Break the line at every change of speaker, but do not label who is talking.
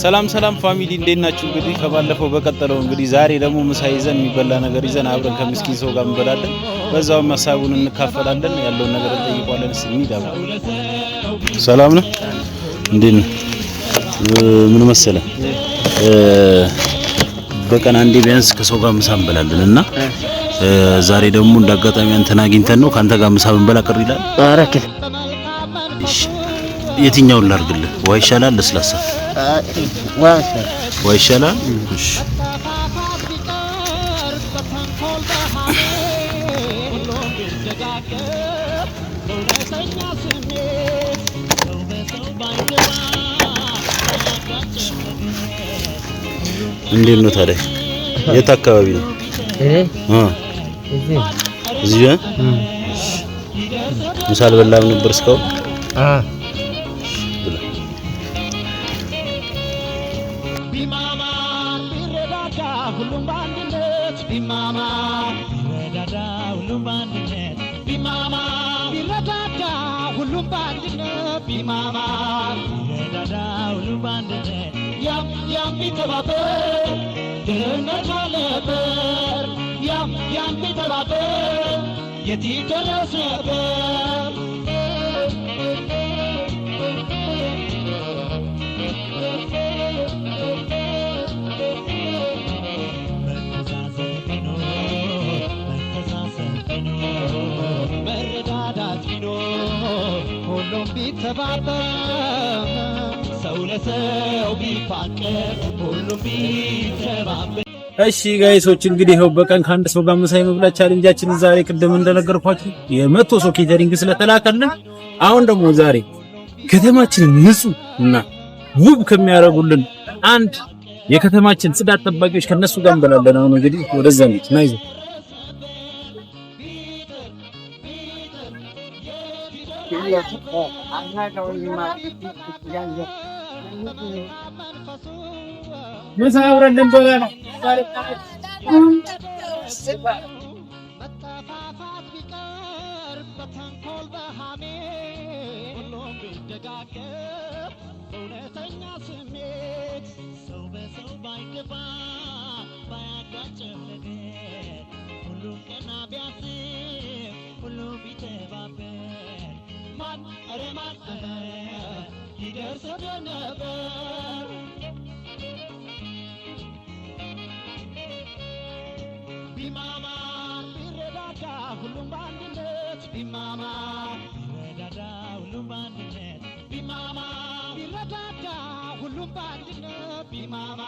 ሰላም ሰላም family፣ እንዴት ናችሁ? እንግዲህ ከባለፈው በቀጠለው እንግዲህ ዛሬ ደግሞ ምሳ ይዘን፣ የሚበላ ነገር ይዘን አብረን ከምስኪን ሰው ጋር እንበላለን። በዛውም ሀሳቡን እንካፈላለን፣ ያለውን ነገር እንጠይቀዋለን። እስኪ እንሂድ አብረን። ሰላም ነው? እንዴት ነው? ምን መሰለህ፣ በቀን አንዴ ቢያንስ ከሰው ጋር ምሳ እንበላለን እና ዛሬ ደግሞ እንዳጋጣሚ አንተን አግኝተን ነው። ከአንተ ጋር ምሳ ብንበላ ቅር ይላል? እሺ፣ የትኛውን ላድርግልህ? ውሃ ይሻላል? ለስላሳ? ውሃ ይሻላል? እሺ።
ቢቀር በተንኮል በሐሜት ሁሉም ቢደጋገፍ በእውነተኛ ስሜት ሰው በሰው ባይገባ ባያጋጭ ነገር።
እንዴት ነው ታዲያ? የት አካባቢ ነው? እ እዚህ እ ምሳ አልበላም ነበር እስካሁን? ብላ።
ቢማማ ቢረዳዳ ሁሉም በአንድነት፣ ቢማማ ቢረዳዳ ሁሉም በአንድነት፣ ቢማማ ቢረዳዳ ሁሉም በአንድነት፣ ቢማማ ቢረዳዳ ሁሉም በአንድነት፣ ያም ያም ቢተባበር ድህነት አልነበር፣ ያም ያም ቢተባበር የት ይደረስ ነበር። መተዛዘን ቢኖር፣ መተሳሰብ ቢኖር፣ መረዳዳት ቢኖር፣ ሁሉም ቢተባበር፣ ሰው ለሰው ቢፋቀር፣ ሁሉም ቢተባበር።
እሺ guys ኦች፣ እንግዲህ ይኸው በቀን ከአንድ ሰው ጋር ምሳ የመብላት challenge ኣችንን ዛሬ ቅድም እንደነገርኳችሁ የ100 ሰው catering ስለተላከልን አሁን ደግሞ ዛሬ ከተማችንን ንጹህ እና ውብ ከሚያደርጉልን አንድ የከተማችን ጽዳት ጠባቂዎች ከነሱ ጋር እንበላለን። አሁን እንግዲህ ወደዛ እንሂድ። ና ይዘህ። ምሳ አብረን ልንበላ ነው።
መጠፋፋት ቢቀር በተንኮል በሐሜት ሁሉም ቢደጋገፍ በእውነተኛ ስሜት ሰው በሰው ባይገባ ባያጋጭም ነገር ሁሉም ቀና ቢያስብ ሁሉም ቢተባበር ማን ኧረ ማን ይደርስ ነበር። ቢማማ ቢረዳዳ ሁሉም በአንድነት፣ ቢማማ ቢረዳዳ ሁሉም በአንድነት፣ ቢማማ ቢረዳዳ ሁሉም በአንድነት፣ ቢማማ